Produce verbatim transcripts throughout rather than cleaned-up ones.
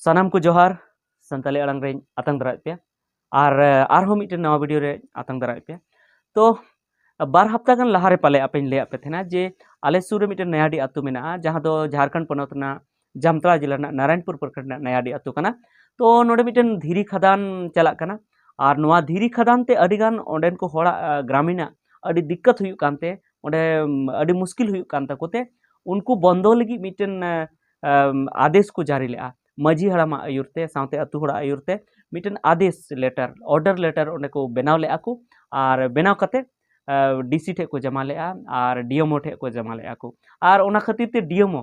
ᱥᱟᱱᱟᱢ ᱠᱚ ᱡᱚᱦᱟᱨ᱾ ᱥᱟᱱᱛᱟᱞᱤ ᱟᱲᱟᱝ ᱨᱮᱧ ᱟᱛᱟᱝ ᱫᱟᱨᱟᱢᱮᱫ ᱯᱮᱭᱟ ᱟᱨ ᱟᱨᱦᱚᱸ ᱢᱤᱫᱴᱮᱱ ᱱᱟᱣᱟ ᱵᱷᱤᱰᱤᱭᱳ ᱨᱮ ᱟᱛᱟᱝ ᱫᱟᱨᱟᱢᱮᱫ ᱯᱮᱭᱟ᱾ ᱛᱚ ᱵᱟᱨ ᱦᱟᱯᱛᱟ ᱜᱟᱱ ᱞᱟᱦᱟᱨᱮ ᱯᱟᱞᱮ ᱟᱯᱮᱧ ᱞᱟᱹᱭᱟᱫ ᱯᱮ ᱛᱟᱦᱮᱱᱟ ᱡᱮ ᱟᱞᱮ ᱥᱩᱨ ᱨᱮ ᱢᱤᱫᱴᱮᱱ ᱱᱟᱭᱟᱰᱤ ᱟᱹᱛᱩ ᱢᱮᱱᱟᱜᱼᱟ, ᱡᱟᱦᱟᱸ ᱫᱚ ᱡᱷᱟᱲᱠᱷᱚᱸᱰ ᱯᱚᱱᱚᱛ ᱨᱮᱱᱟᱜ ᱡᱟᱢᱛᱟᱲᱟ ᱡᱮᱞᱟ ᱨᱮᱱᱟᱜ ᱱᱟᱨᱟᱭᱚᱱᱯᱩᱨ ᱯᱨᱚᱠᱷᱚᱸᱰ ᱨᱮᱱᱟᱜ ᱱᱟᱭᱟᱰᱤ ᱟᱹᱛᱩ ᱠᱟᱱᱟ᱾ ᱛᱚ ᱱᱚᱰᱮ ᱢᱤᱫᱴᱮᱱ ᱫᱷᱤᱨᱤ ᱠᱷᱟᱫᱟᱱ ᱪᱟᱞᱟᱜ ᱠᱟᱱᱟ ᱟᱨ ᱱᱚᱣᱟ ᱫᱷᱤᱨᱤ ᱠᱷᱟᱫᱟᱱ ᱛᱮ ᱟᱹᱰᱤᱜᱟᱱ ᱚᱸᱰᱮᱱ ᱠᱚ ᱦᱚᱲᱟᱜ ᱜᱨᱟᱢᱤᱱᱟᱜ ᱟᱹᱰᱤ ᱫᱤᱠᱠᱟᱛ ᱦᱩᱭᱩᱜ ᱠᱟᱱᱛᱮ, ᱚᱸᱰᱮ ᱟᱹᱰᱤ ᱢᱩᱥᱠᱤᱞ ᱦᱩᱭᱩᱜ ᱠᱟᱱ ᱛᱟᱠᱚ ᱛᱮ ᱩᱱᱠᱩ ᱵᱚᱱᱫᱚ ᱞᱟᱹᱜᱤᱫ ᱢᱤᱫᱴᱮᱱ ᱟᱫᱮᱥ ᱠᱚ ᱡᱟᱹᱨᱤ ᱞᱮᱫᱼᱟ, ᱢᱟᱹᱡᱷᱤ ᱦᱟᱲᱟᱢᱟᱜ ᱟᱹᱭᱩᱨ ᱛᱮ ᱥᱟᱶᱛᱮ ᱟᱹᱛᱩ ᱦᱚᱲᱟᱜ ᱟᱹᱭᱩᱨ ᱛᱮ ᱢᱤᱫᱴᱮᱱ ᱟᱫᱮᱥ ᱞᱮᱴᱟᱨ, ᱚᱨᱰᱟᱨ ᱞᱮᱴᱟᱨ ᱚᱸᱰᱮ ᱠᱚ ᱵᱮᱱᱟᱣ ᱞᱮᱫᱼᱟ ᱠᱚ ᱟᱨ ᱵᱮᱱᱟᱣ ᱠᱟᱛᱮ ᱰᱤᱥᱤ ᱴᱷᱮᱱ ᱠᱚ ᱡᱚᱢᱟ ᱞᱮᱫᱼᱟ ᱟᱨ ᱰᱤᱮᱢᱳ ᱴᱷᱮᱱ ᱠᱚ ᱡᱚᱢᱟ ᱞᱮᱫᱼᱟ ᱠᱚ᱾ ᱟᱨ ᱚᱱᱟ ᱠᱷᱟᱹᱛᱤᱨ ᱛᱮ ᱰᱤᱮᱢᱳ,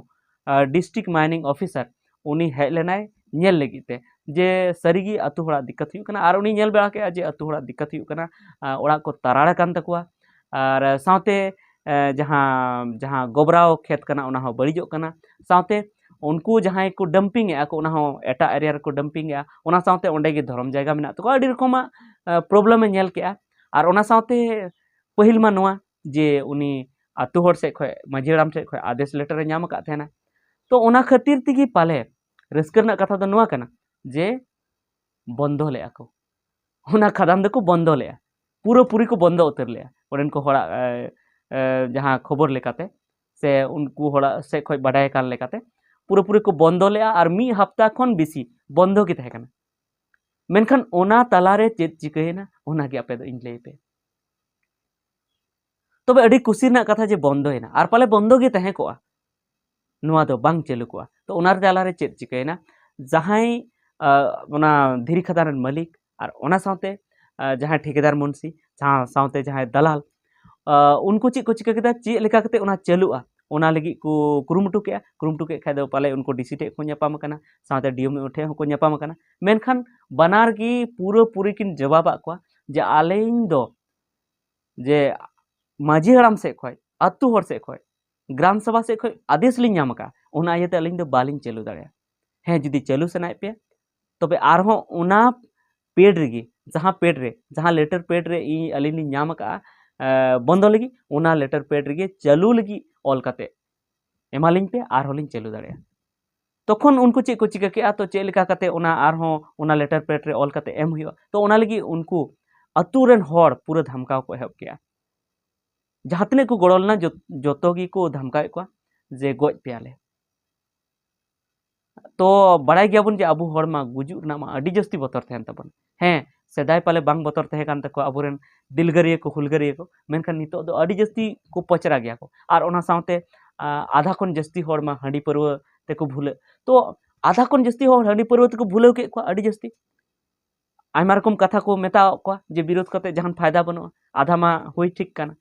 ᱰᱤᱥᱴᱨᱤᱠᱴ ᱢᱟᱭᱱᱤᱝ ᱚᱯᱷᱤᱥᱟᱨ, ᱩᱱᱤ ᱦᱮᱡ ᱞᱮᱱᱟᱭ ᱧᱮᱞ ᱞᱟᱹᱜᱤᱫ ᱛᱮ ᱡᱮ ᱥᱟᱹᱨᱤᱜᱮ ᱟᱹᱛᱩ ᱦᱚᱲᱟᱜ ᱫᱤᱠᱠᱟᱛ ᱦᱩᱭᱩᱜ ᱠᱟᱱᱟ ᱟᱨ ᱩᱱᱤ ᱧᱮᱞ ᱵᱟᱲᱟ ᱠᱮᱫᱼᱟ ᱡᱮ ᱟᱹᱛᱩ ᱦᱚᱲᱟᱜ ᱫᱤᱠᱠᱟᱛ ᱦᱩᱭᱩᱜ ᱠᱟᱱᱟ, ᱚᱲᱟᱜ ᱠᱚ ᱛᱟᱨᱟᱲ ᱟᱠᱟᱱ ᱛᱟᱠᱚᱣᱟ ᱟᱨ ᱥᱟᱶᱛᱮ ᱡᱟᱦᱟᱸ ᱡᱟᱦᱟᱸ ᱜᱚᱵᱨᱟᱣ ᱠᱷᱮᱛ ᱠᱟᱱᱟ ᱚᱱᱟ ᱦᱚᱸ ᱵᱟᱹᱲᱤᱡᱚᱜ ᱠᱟᱱᱟ, ᱥᱟᱶᱛᱮ ᱩᱱᱠᱩ ᱡᱟᱦᱟᱸᱭ ᱠᱚ ᱰᱟᱢᱯᱤᱝ ᱮᱫᱼᱟ ᱠᱚ ᱚᱱᱟ ᱦᱚᱸ ᱮᱴᱟᱜ ᱮᱨᱤᱭᱟ ᱨᱮᱠᱚ ᱰᱟᱢᱯᱤᱝ ᱮᱫᱼᱟ, ᱚᱱᱟ ᱥᱟᱶᱛᱮ ᱚᱸᱰᱮ ᱜᱮ ᱫᱷᱚᱨᱚᱢ ᱡᱟᱭᱜᱟ ᱢᱮᱱᱟᱜ ᱛᱟᱠᱚᱣᱟ, ᱟᱹᱰᱤ ᱨᱚᱠᱚᱢᱟᱜ ᱯᱨᱚᱵᱞᱮᱢ ᱮ ᱧᱮᱞ ᱠᱮᱫᱼᱟ᱾ ᱟᱨ ᱚᱱᱟ ᱥᱟᱶᱛᱮ ᱯᱟᱹᱦᱤᱞ ᱢᱟ ᱱᱚᱣᱟ ᱡᱮ ᱩᱱᱤ ᱟᱹᱛᱩ ᱦᱚᱲ ᱥᱮᱫ ᱠᱷᱚᱱ, ᱢᱟᱹᱡᱷᱤ ᱦᱟᱲᱟᱢ ᱴᱷᱮᱱ ᱠᱷᱚᱱ ᱟᱫᱮᱥ ᱞᱮᱴᱟᱨ ᱮ ᱧᱟᱢ ᱟᱠᱟᱫ ᱛᱟᱦᱮᱱᱟ᱾ ᱛᱚ ᱚᱱᱟ ᱠᱷᱟᱹᱛᱤᱨ ᱛᱮᱜᱮ ᱯᱟᱞᱮ ᱨᱟᱹᱥᱠᱟᱹ ᱨᱮᱱᱟᱜ ᱠᱟᱛᱷᱟ ᱫᱚ ᱱᱚᱣᱟ ᱠᱟᱱᱟ ᱡᱮ ᱵᱚᱱᱫᱚ ᱞᱮᱫᱼᱟ ᱠᱚ, ᱚᱱᱟ ᱠᱷᱟᱫᱟᱱ ᱫᱚᱠᱚ ᱵᱚᱱᱫᱚ ᱞᱮᱫᱼᱟ, ᱯᱩᱨᱟᱹᱯᱩᱨᱤ ᱠᱚ ᱵᱚᱱᱫᱚ ᱩᱛᱟᱹᱨ ᱞᱮᱫᱼᱟ᱾ ᱚᱸᱰᱮᱱ ᱠᱚ ᱦᱚᱲᱟᱜ ᱡᱟᱦᱟᱸ ᱠᱷᱚᱵᱚᱨ ᱞᱮᱠᱟᱛᱮ ᱥᱮ ᱩᱱᱠᱩ ᱦᱚᱲᱟᱜ ᱥᱮᱫ ᱠᱷᱚᱱ ᱵᱟᱰᱟᱭ ᱠᱟᱱ ᱞᱮᱠᱟᱛᱮ ᱯᱩᱨᱟᱹᱯᱩᱨᱤ ᱠᱚ ᱵᱚᱱᱫᱚ ᱞᱮᱫᱼᱟ ᱟᱨ ᱢᱤᱫ ᱦᱟᱯᱛᱟ ᱠᱷᱚᱱ ᱵᱮᱥᱤ ᱵᱚᱱᱫᱚ ᱜᱮ ᱛᱟᱦᱮᱸ ᱠᱟᱱᱟ᱾ ᱢᱮᱱᱠᱷᱟᱱ ᱚᱱᱟ ᱛᱟᱞᱟᱨᱮ ᱪᱮᱫ ᱪᱤᱠᱟᱹᱭᱮᱱᱟ ᱚᱱᱟᱜᱮ ᱟᱯᱮ ᱫᱚ ᱤᱧ ᱞᱟᱹᱭ ᱯᱮ᱾ ᱛᱚᱵᱮ ᱟᱹᱰᱤ ᱠᱩᱥᱤ ᱨᱮᱱᱟᱜ ᱠᱟᱛᱷᱟ ᱡᱮ ᱵᱚᱱᱫᱚᱭᱮᱱᱟ, ᱟᱨ ᱯᱟᱞᱮ ᱵᱚᱱᱫᱚ ᱜᱮ ᱛᱟᱦᱮᱸ ᱠᱚᱜᱼᱟ, ᱱᱚᱣᱟ ᱫᱚ ᱵᱟᱝ ᱪᱟᱹᱞᱩ ᱠᱚᱜᱼᱟ᱾ ᱛᱚ ᱚᱱᱟ ᱛᱟᱞᱟᱨᱮ ᱪᱮᱫ ᱪᱤᱠᱟᱹᱭᱮᱱᱟ? ᱡᱟᱦᱟᱸᱭ ᱚᱱᱟ ᱫᱷᱤᱨᱤ ᱠᱷᱟᱫᱟᱱ ᱨᱮᱱ ᱢᱟᱹᱞᱤᱠ ᱟᱨ ᱚᱱᱟ ᱥᱟᱶᱛᱮ ᱡᱟᱦᱟᱸᱭ ᱴᱷᱤᱠᱟᱹᱫᱟᱨ ᱢᱩᱱᱥᱤ, ᱡᱟᱦᱟᱸ ᱥᱟᱶᱛᱮ ᱡᱟᱦᱟᱸᱭ ᱫᱟᱞᱟᱞ, ᱩᱱᱠᱩ ᱪᱮᱫ ᱠᱚ ᱪᱤᱠᱟᱹ ᱠᱮᱫᱟ, ᱪᱮᱫ ᱞᱮᱠᱟ ᱠᱟᱛᱮ ᱚᱱᱟ ᱪᱟᱹᱞᱩᱜᱼᱟ ᱚᱱᱟ ᱞᱟᱹᱜᱤᱫ ᱠᱚ ᱠᱩᱨᱩᱢᱩᱴᱩ ᱠᱮᱫᱼᱟ᱾ ᱠᱩᱨᱩᱢᱩᱴᱩ ᱠᱮᱫ ᱠᱷᱟᱡ ᱫᱚ ᱯᱟᱞᱮ ᱩᱱᱠᱩ ᱰᱤᱥᱤ ᱴᱷᱮᱡ ᱠᱚ ᱧᱟᱯᱟᱢ ᱟᱠᱟᱱᱟ, ᱥᱟᱶᱛᱮ ᱰᱤᱮᱢᱳ ᱴᱷᱮᱡ ᱦᱚᱸᱠᱚ ᱧᱟᱯᱟᱢ ᱟᱠᱟᱱᱟ᱾ ᱢᱮᱱᱠᱷᱟᱱ ᱵᱟᱱᱟᱨ ᱜᱮ ᱯᱩᱨᱟᱹᱯᱩᱨᱤ ᱠᱤᱱ ᱡᱚᱵᱟᱵᱟᱜ ᱠᱚᱣᱟ ᱡᱮ ᱟᱹᱞᱤᱧ ᱫᱚ ᱡᱮ ᱢᱟᱹᱡᱷᱤ ᱦᱟᱲᱟᱢ ᱥᱮᱫ ᱠᱷᱚᱡ, ᱟᱹᱛᱩ ᱦᱚᱲ ᱥᱮᱫ ᱠᱷᱚᱡ, ᱜᱨᱟᱢ ᱥᱚᱵᱷᱟ ᱥᱮᱫ ᱠᱷᱚᱡ ᱟᱫᱮᱥ ᱞᱤᱧ ᱧᱟᱢ ᱟᱠᱟᱫᱼᱟ, ᱚᱱᱟ ᱤᱭᱟᱹᱛᱮ ᱟᱹᱞᱤᱧ ᱫᱚ ᱵᱟᱹᱞᱤᱧ ᱪᱟᱹᱞᱩ ᱫᱟᱲᱮᱭᱟᱜᱼᱟ᱾ ᱦᱮᱸ, ᱡᱩᱫᱤ ᱪᱟᱹᱞᱩ ᱥᱟᱱᱟᱭᱮᱫ ᱯᱮᱭᱟ ᱛᱚᱵᱮ ᱟᱨᱦᱚᱸ ᱚᱱᱟ ᱯᱮᱰ ᱨᱮᱜᱮ, ᱡᱟᱦᱟᱸ ᱯᱮᱰ ᱨᱮ, ᱡᱟᱦᱟᱸ ᱞᱮᱴᱟᱨ ᱯᱮᱰ ᱨᱮ ᱤᱧ ᱟᱹᱞᱤᱧ ᱞᱤᱧ ᱧᱟᱢ ᱟᱠᱟᱫᱼᱟ ᱵᱚᱱᱫᱚ ᱞᱟᱹᱜᱤᱫ, ᱚᱱᱟ ᱞᱮᱴᱟᱨ ᱯᱮᱰ ᱨᱮᱜᱮ ᱪᱟᱹᱞᱩ ᱞᱟᱹᱜᱤᱫ ᱚᱞ ᱠᱟᱛᱮ ᱮᱢᱟᱞᱤᱧ ᱯᱮ, ᱟᱨᱦᱚᱸ ᱞᱤᱧ ᱪᱟᱹᱞᱩ ᱫᱟᱲᱮᱭᱟᱜᱼᱟ᱾ ᱛᱚᱠᱷᱚᱱ ᱩᱱᱠᱩ ᱪᱮᱫ ᱠᱚ ᱪᱤᱠᱟᱹ ᱠᱮᱜᱼᱟ? ᱛᱚ ᱪᱮᱫ ᱞᱮᱠᱟ ᱠᱟᱛᱮ ᱚᱱᱟ ᱟᱨᱦᱚᱸ ᱚᱱᱟ ᱞᱮᱴᱟᱨ ᱯᱮᱰ ᱨᱮ ᱚᱞ ᱠᱟᱛᱮ ᱮᱢ ᱦᱩᱭᱩᱜᱼᱟ? ᱛᱚ ᱚᱱᱟ ᱞᱟᱹᱜᱤᱫ ᱩᱱᱠᱩ ᱟᱹᱛᱩ ᱨᱮᱱ ᱦᱚᱲ ᱯᱩᱨᱟᱹ ᱫᱷᱟᱢᱠᱟᱣ ᱠᱚ ᱮᱦᱚᱵ ᱠᱮᱜᱼᱟ᱾ ᱡᱟᱦᱟᱸ ᱛᱤᱱᱟᱹᱜ ᱠᱚ ᱜᱚᱲᱚ ᱞᱮᱱᱟ ᱡᱚᱛ- ᱡᱚᱛᱚ ᱜᱮᱠᱚ ᱫᱷᱟᱢᱠᱟᱣᱮᱫ ᱠᱚᱣᱟ ᱡᱮ ᱜᱚᱡ ᱯᱮᱭᱟᱞᱮ᱾ ᱛᱚ ᱵᱟᱲᱟᱭ ᱜᱮᱭᱟᱵᱚᱱ ᱡᱮ ᱟᱵᱚ ᱦᱚᱲ ᱢᱟ ᱜᱩᱡᱩᱜ ᱨᱮᱱᱟᱜ ᱢᱟ ᱟᱹᱰᱤ ᱡᱟᱹᱥᱛᱤ ᱵᱚᱛᱚᱨ ᱛᱟᱦᱮᱱ ᱛᱟᱵᱚᱱ᱾ ᱦᱮᱸ, ᱥᱮᱫᱟᱭ ᱯᱟᱞᱮ ᱵᱟᱝ ᱵᱚᱛᱚᱨ ᱛᱟᱦᱮᱸ ᱠᱟᱱ ᱛᱟᱠᱚᱣᱟ ᱟᱵᱚᱨᱮᱱ ᱫᱤᱞᱜᱟᱹᱨᱤᱭᱟᱹ ᱠᱚ, ᱦᱩᱞᱜᱟᱹᱨᱤᱭᱟᱹ ᱠᱚ, ᱢᱮᱱᱠᱷᱟᱱ ᱱᱤᱛᱚᱜ ᱫᱚ ᱟᱹᱰᱤ ᱡᱟᱹᱥᱛᱤ ᱠᱚ ᱯᱚᱪᱨᱟ ᱜᱮᱭᱟ ᱠᱚ᱾ ᱟᱨ ᱚᱱᱟ ᱥᱟᱶᱛᱮ, ᱟ, ᱟᱫᱷᱟ ᱠᱷᱚᱱ ᱡᱟᱹᱥᱛᱤ ᱦᱚᱲ ᱢᱟ ᱦᱟᱺᱰᱤ ᱯᱟᱹᱨᱣᱟᱹ ᱛᱮᱠᱚ ᱵᱷᱩᱞᱟᱹᱜ᱾ ᱛᱚ ᱟᱫᱷᱟ ᱠᱷᱚᱱ ᱡᱟᱹᱥᱛᱤ ᱦᱚᱲ ᱦᱟᱺᱰᱤ ᱯᱟᱹᱨᱣᱟᱹ ᱛᱮᱠᱚ ᱵᱷᱩᱞᱟᱹᱣ ᱠᱮᱫ ᱠᱚᱣᱟ ᱟᱹᱰᱤ ᱡᱟᱹᱥᱛᱤ᱾ ᱟᱭᱢᱟ ᱨᱚᱠᱚᱢ ᱠᱟᱛᱷᱟ ᱠᱚ ᱢᱮᱛᱟᱣᱟᱫ ᱠᱚᱣᱟ ᱡᱮ ᱵᱤᱨᱳᱫ ᱠᱟᱛᱮ ᱡᱟᱦᱟᱱ ᱯᱷᱟᱭᱫᱟ ᱵᱟᱹᱱᱩᱜᱼᱟ, ᱟᱫᱷᱟ ᱢᱟ ᱦᱩᱭ ᱴᱷᱤᱠ ᱠᱟᱱᱟ,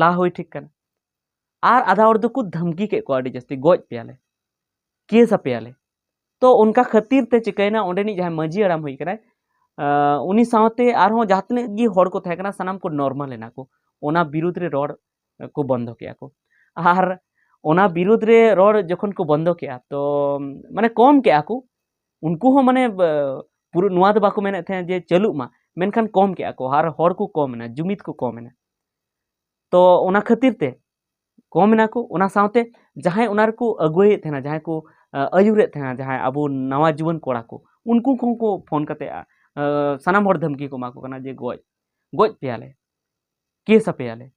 ᱞᱟ ᱦᱩᱭ ᱴᱷᱤᱠ ᱠᱟᱱᱟ᱾ ᱟᱨ ᱟᱫᱷᱟ ᱦᱚᱲ ᱫᱚᱠᱚ ᱫᱷᱟᱢᱠᱤ ᱠᱮᱫ ᱠᱚᱣᱟ ᱟᱹᱰᱤ ᱡᱟᱹᱥᱛᱤ, "ᱜᱚᱡ ᱯᱮᱭᱟᱞᱮ, ᱠᱮᱥ ᱟᱯᱮᱭᱟᱞᱮ᱾" ᱛᱚ ᱚᱱᱠᱟ ᱠᱷᱟᱹᱛᱤᱨ ᱛᱮ ᱪᱤᱠᱟᱹᱭᱮᱱᱟ, ᱚᱸᱰᱮᱱᱤᱡ ᱡᱟᱦᱟᱸᱭ ᱢᱟᱹᱡᱷᱤ ᱦᱟᱲᱟᱢ ᱦᱩᱭ ᱠᱟᱱᱟᱭ, ᱟᱸ, ᱩᱱᱤ ᱥᱟᱶᱛᱮ ᱟᱨᱦᱚᱸ ᱡᱟᱦᱟᱸ ᱛᱤᱱᱟᱹᱜ ᱜᱮ ᱦᱚᱲ ᱠᱚ ᱛᱟᱦᱮᱸ ᱠᱟᱱᱟ, ᱥᱟᱱᱟᱢ ᱠᱚ ᱱᱚᱨᱢᱟᱞ ᱮᱱᱟ ᱠᱚ᱾ ᱚᱱᱟ ᱵᱤᱨᱩᱫᱽ ᱨᱮ ᱨᱚᱲ ᱠᱚ ᱵᱚᱱᱫᱚ ᱠᱮᱜᱼᱟ ᱠᱚ᱾ ᱟᱨ ᱚᱱᱟ ᱵᱤᱨᱩᱫᱽ ᱨᱮ ᱨᱚᱲ ᱡᱚᱠᱷᱚᱱ ᱠᱚ ᱵᱚᱱᱫᱚ ᱠᱮᱜᱼᱟ, ᱛᱚ ᱢᱟᱱᱮ ᱠᱚᱢ ᱠᱮᱜᱼᱟ ᱠᱚ᱾ ᱩᱱᱠᱩ ᱦᱚᱸ ᱢᱟᱱᱮ, ᱵ-, ᱯᱩᱨᱟᱹ ᱱᱚᱣᱟ ᱫᱚ ᱵᱟᱠᱚ ᱢᱮᱱᱮᱫ ᱛᱟᱦᱮᱸᱫ ᱡᱮ ᱪᱟᱹᱞᱩᱜ ᱢᱟ, ᱢᱮᱱᱠᱷᱟᱱ ᱠᱚᱢ ᱠᱮᱜᱼᱟ ᱠᱚ ᱟᱨ ᱦᱚᱲ ᱠᱚ ᱠᱚᱢ ᱮᱱᱟ, ᱡᱩᱢᱤᱫ ᱠᱚ ᱠᱚᱢ ᱮᱱᱟ᱾ ᱛᱚ ᱚᱱᱟ ᱠᱷᱟᱹᱛᱤᱨ ᱛᱮ ᱠᱚᱢ ᱮᱱᱟ ᱠᱚ᱾ ᱚᱱᱟ ᱥᱟᱶᱛᱮ ᱡᱟᱦᱟᱸᱭ ᱚᱱᱟ ᱨᱮᱠᱚ ᱟᱹᱜᱩᱣᱟᱹᱭᱮᱫ ᱛᱟᱦᱮᱱᱟ, ᱡᱟᱦᱟᱸᱭ ᱠᱚ, ᱟ, ᱟᱹᱭᱩᱨᱮᱫ ᱛᱟᱦᱮᱱᱟ, ᱡᱟᱦᱟᱸᱭ ᱟᱵᱚ ᱱᱟᱣᱟ ᱡᱩᱣᱟᱹᱱ ᱠᱚᱲᱟ ᱠᱚ, ᱩᱱᱠᱩ ᱠᱚᱦᱚᱸ ᱠᱚ ᱯᱷᱳᱱ ᱠᱟᱛᱮ, ᱟ, ᱥᱟᱱᱟᱢ ᱦᱚᱲ ᱫᱷᱟᱢᱠᱤ ᱠᱚ ᱮᱢᱟ ᱠᱚ ᱠᱟᱱᱟ ᱡᱮ ᱜᱚᱡ, ᱜᱚᱡ ᱯᱮᱭᱟᱞᱮ, ᱠᱮᱥ ᱟᱯᱮᱭᱟᱞᱮ᱾